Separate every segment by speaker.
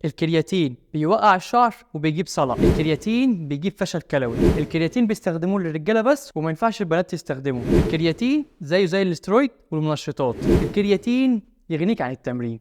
Speaker 1: الكرياتين بيوقع الشعر وبيجيب صلع، الكرياتين بيجيب فشل كلوي، الكرياتين بيستخدموه للرجاله بس وما ينفعش البنات تستخدمه، الكرياتين زيه زي الاسترويد والمنشطات، الكرياتين يغنيك عن التمرين.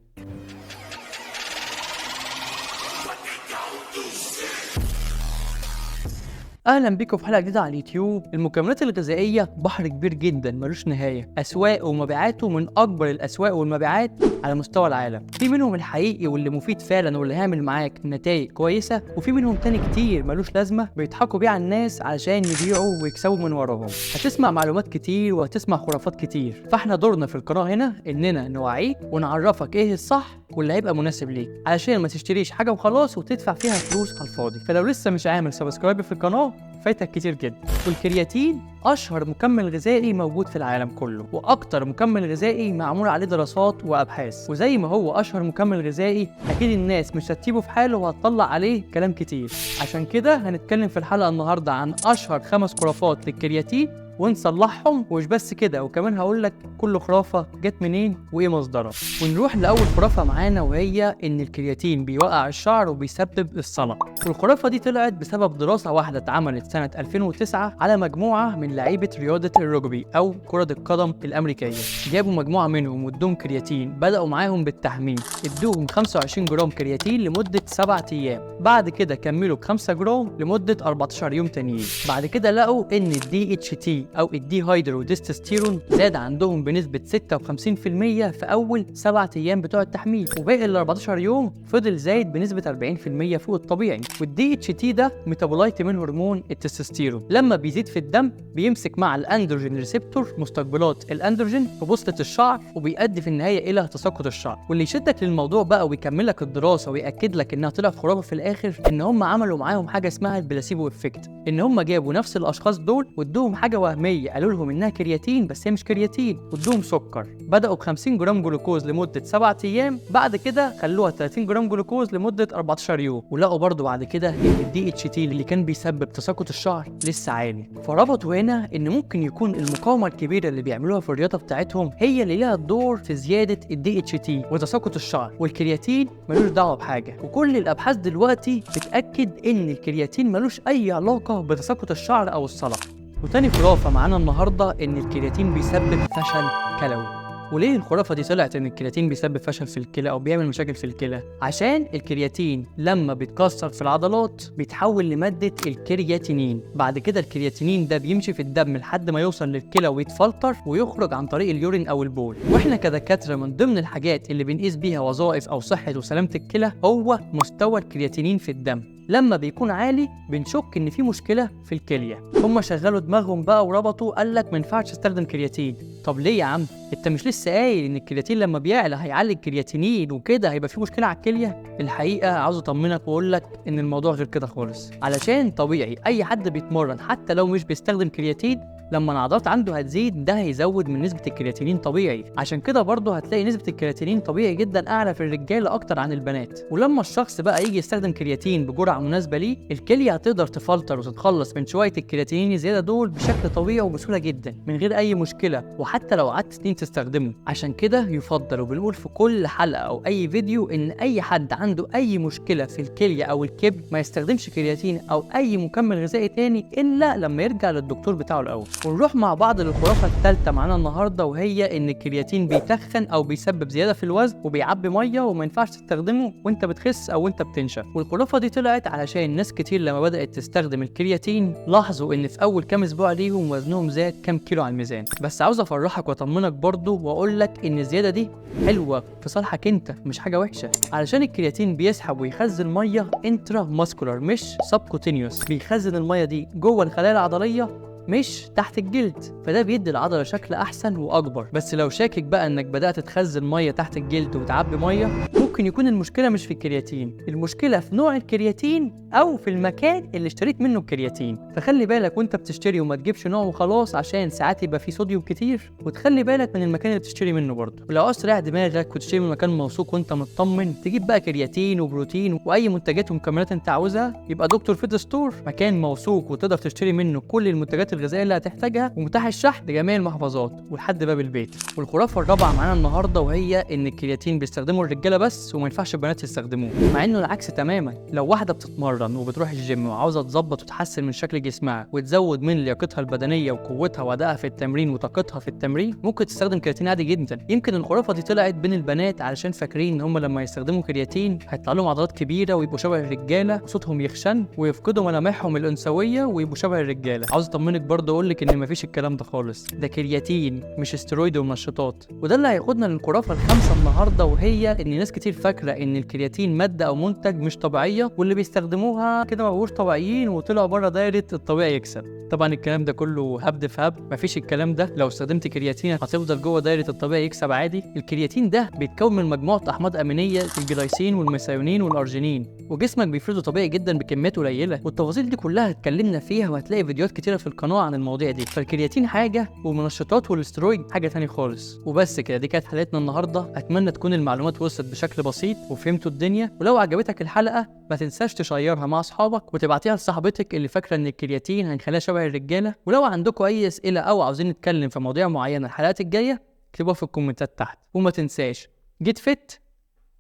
Speaker 1: اهلا بيكم في حلقة جديدة على اليوتيوب. المكملات الغذائية بحر كبير جدا ملوش نهاية، اسواق ومبيعاته من اكبر الاسواق والمبيعات على مستوى العالم. في منهم الحقيقي واللي مفيد فعلا واللي هيعمل معاك نتائج كويسة، وفي منهم تاني كتير ملوش لازمه بيضحكوا بيه على الناس علشان يبيعوا ويكسبوا من وراهم. هتسمع معلومات كتير وهتسمع خرافات كتير، فاحنا دورنا في القناة هنا اننا نوعيك ونعرفك ايه الصح واللي هيبقى مناسب ليك علشان ما تشتريش حاجة وخلاص وتدفع فيها فلوس على الفاضي. فلو لسه مش عامل subscribe في القناة فايتك كتير جدا. والكرياتين اشهر مكمل غذائي موجود في العالم كله، واكتر مكمل غذائي معمول عليه دراسات وابحاث، وزي ما هو اشهر مكمل غذائي اكيد الناس مش هتسيبه في حاله وهتطلع عليه كلام كتير. عشان كده هنتكلم في الحلقة النهارده عن اشهر 5 خرافات للكرياتين ونصلحهم، ومش بس كده، وكمان هقول لك كل خرافه جت منين وايه مصدرها. ونروح لاول خرافه معانا، وهي ان الكرياتين بيوقع الشعر وبيسبب الصلع. والخرافه دي طلعت بسبب دراسة واحدة اتعملت سنة 2009 على مجموعة من لعيبة رياضة الرجبي او كره القدم الامريكية. جابوا مجموعة منهم وادوهم كرياتين، بداوا معاهم بالتحميل، ادوهم 25 جرام كرياتين لمدة 7 ايام، بعد كده كملوا ب 5 جرام لمدة 14 يوم تانيين. بعد كده لقوا ان ال DHT او ال dihydrotestosterone زاد عندهم بنسبة 56% في اول 7 ايام بتوع التحميل، وباقي ال 14 يوم فضل زايد بنسبة 40% فوق الطبيعي. وال DHT ده metabolite من هرمون التستوستيرون، لما بيزيد في الدم بيمسك مع ال androgen receptor مستقبلات الاندروجين في بوصله الشعر، وبيؤدي في النهاية الى تساقط الشعر. واللي يشدك للموضوع بقى ويكمل لك الدراسة وياكد لك انها طلعت خرافه في الاخر، ان هم عملوا معاهم حاجة اسمها ال placebo effect، ان هم جابوا نفس الاشخاص دول وادوهم حاجة وهمية، قالوا لهم انها كرياتين بس هي مش كرياتين، وادوهم سكر. بداوا ب 50 جرام جلوكوز لمدة 7 ايام، بعد كده خلوها 30 جرام جلوكوز لمدة 14 يوم، ولقوا برضو بعد كده ان ال DHT اللي كان بيسبب تساقط الشعر لسه عالي. فربطوا هنا ان ممكن يكون المقاومة الكبيرة اللي بيعملوها في الرياضة بتاعتهم هي اللي ليها الدور في زيادة ال DHT وتساقط الشعر، والكرياتين ملوش دعوه بحاجة. وكل الابحاث دلوقتي بتاكد ان الكرياتين ملوش اي علاقة بتساقط الشعر او الصلع. وتاني خرافة معانا النهاردة إن الكرياتين بيسبب فشل كلوي. وليه الخرافة دي طلعت إن الكرياتين بيسبب فشل في الكلى أو بيعمل مشاكل في الكلى؟ عشان الكرياتين لما بيتكسر في العضلات بيتحول لمادة الكرياتينين، بعد كده الكرياتينين ده بيمشي في الدم لحد ما يوصل للكلى ويتفلتر ويخرج عن طريق ال urine أو البول. وإحنا كدكاترة من ضمن الحاجات اللي بنقيس بيها وظائف أو صحة وسلامة الكلى هو مستوى الكرياتينين في الدم. لما بيكون عالي بنشك ان في مشكلة في الكلية. هم شغلوا دماغهم بقى وربطوا، قال لك ما ينفعش تستخدم كرياتين. طب ليه يا عم؟ انت مش لسه قايل ان الكرياتين لما بيعلى هيعلي الكرياتينين وكده هيبقى في مشكلة على الكلية؟ الحقيقة عاوز اطمنك واقول لك ان الموضوع غير كده خالص، علشان طبيعي اي حد بيتمرن حتى لو مش بيستخدم كرياتين لما العضلات عنده هتزيد ده هيزود من نسبة الكرياتينين طبيعي. عشان كده برضه هتلاقي نسبة الكرياتينين طبيعي جدا اعلى في الرجالة اكتر عن البنات. ولما الشخص بقى يجي يستخدم كرياتين بجرعة مناسبة ليه، الكلية هتقدر تفلتر وتتخلص من شوية الكرياتينين الزيادة دول بشكل طبيعي وبسهولة جدا من غير اي مشكلة، وحتى لو قعدت سنين تستخدمه. عشان كده يفضل، وبنقول في كل حلقة او اي فيديو، ان اي حد عنده اي مشكلة في الكلية او الكبد ما يستخدمش كرياتين او اي مكمل غذائي تاني الا لما يرجع للدكتور بتاعه الاول. ونروح مع بعض للخرافة الثالثة معانا النهاردة، وهي إن الكرياتين بيتخن أو بيسبب زيادة في الوزن وبيعبي مية وما ينفعش تستخدمه وأنت بتخس أو وأنت بتنشف. والخرافة دي طلعت علشان ناس كتير لما بدأت تستخدم الكرياتين لاحظوا إن في أول كام أسبوع ليهم وزنهم زاد كام كيلو على الميزان. بس عاوز أفرحك وأطمنك برضو وأقول لك إن الزيادة دي حلوة في صالحك أنت، مش حاجة وحشة، علشان الكرياتين بيسحب ويخزن مية intramuscular مش subcutaneous، بيخزن المية دي جوه الخلايا العضلية مش تحت الجلد، فده بيدي العضلة شكل احسن واكبر. بس لو شاكك بقى انك بدات تخزن مية تحت الجلد وتعبي مية، ممكن يكون المشكلة مش في الكرياتين، المشكلة في نوع الكرياتين او في المكان اللي اشتريت منه الكرياتين. فخلي بالك وانت بتشتري وما تجيبش نوع وخلاص، عشان ساعات يبقى فيه صوديوم كتير، وتخلي بالك من المكان اللي بتشتري منه برضه. ولو عاوز تريح دماغك وتشتري من مكان موثوق وانت مطمن، تجيب بقى كرياتين وبروتين واي منتجات ومكملات انت عاوزها، يبقى دكتور فيت ستور مكان موثوق وتقدر تشتري منه كل المنتجات الغذائية اللي هتحتاجها، ومتاح الشحن لجميع المحافظات ولحد باب البيت. والخرافه الرابعة معانا النهارده، وهي ان الكرياتين بيستخدمه الرجالة بس بس وما ينفعش البنات يستخدموه، مع انه العكس تماما. لو واحدة بتتمرن وبتروح الجيم وعاوزه تظبط وتحسن من شكل جسمها وتزود من لياقتها البدنية وقوتها وادائها في التمرين وطاقتها في التمرين، ممكن تستخدم كرياتين عادي جدا. يمكن الخرافة دي طلعت بين البنات علشان فاكرين ان هم لما يستخدموا كرياتين هيطلع لهم عضلات كبيرة ويبقوا شبه الرجالة وصوتهم يخشن ويفقدوا ملامحهم الانثوية ويبقوا شبه الرجالة. عاوز اطمنك برضه اقول لك ان مفيش الكلام ده خالص، ده كرياتين مش استرويد ومنشطات. وده اللي هياخدنا للخرافه الخامسة النهارده، وهي ان ناس كتير فاكره ان الكرياتين مادة او منتج مش طبيعية، واللي بيستخدموها كده ما بقوش طبيعيين وطلعوا بره دايرة الطبيعي يكسب. طبعا الكلام ده كله هبد في هبد، مفيش الكلام ده. لو استخدمت كرياتين هتفضل جوه دايرة الطبيعي يكسب عادي. الكرياتين ده بيتكون من مجموعة احماض امينيه، الجلايسين والميثيونين والارجينين، وجسمك بيفرزه طبيعي جدا بكميات قليله. والتفاصيل دي كلها اتكلمنا فيها، وهتلاقي فيديوهات كتيرة في القناة عن المواضيع دي. فالكرياتين حاجة والمنشطات والاسترويد حاجة تانية خالص. وبس كده، دي كانت حلقتنا النهارده. اتمنى تكون المعلومات وصلت بشكل بسيط وفهمتوا الدنيا. ولو عجبتك الحلقة ما تنساش تشيرها مع اصحابك وتبعتيها لصاحبتك اللي فاكره ان الكرياتين هيخليها شبه الرجالة. ولو عندكم اي اسئلة او عاوزين نتكلم في مواضيع معينة الحلقات الجاية، اكتبوها في الكومنتات تحت. وما تنساش get fit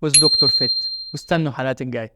Speaker 1: with دكتور فيت، واستنوا الحلقات الجاية.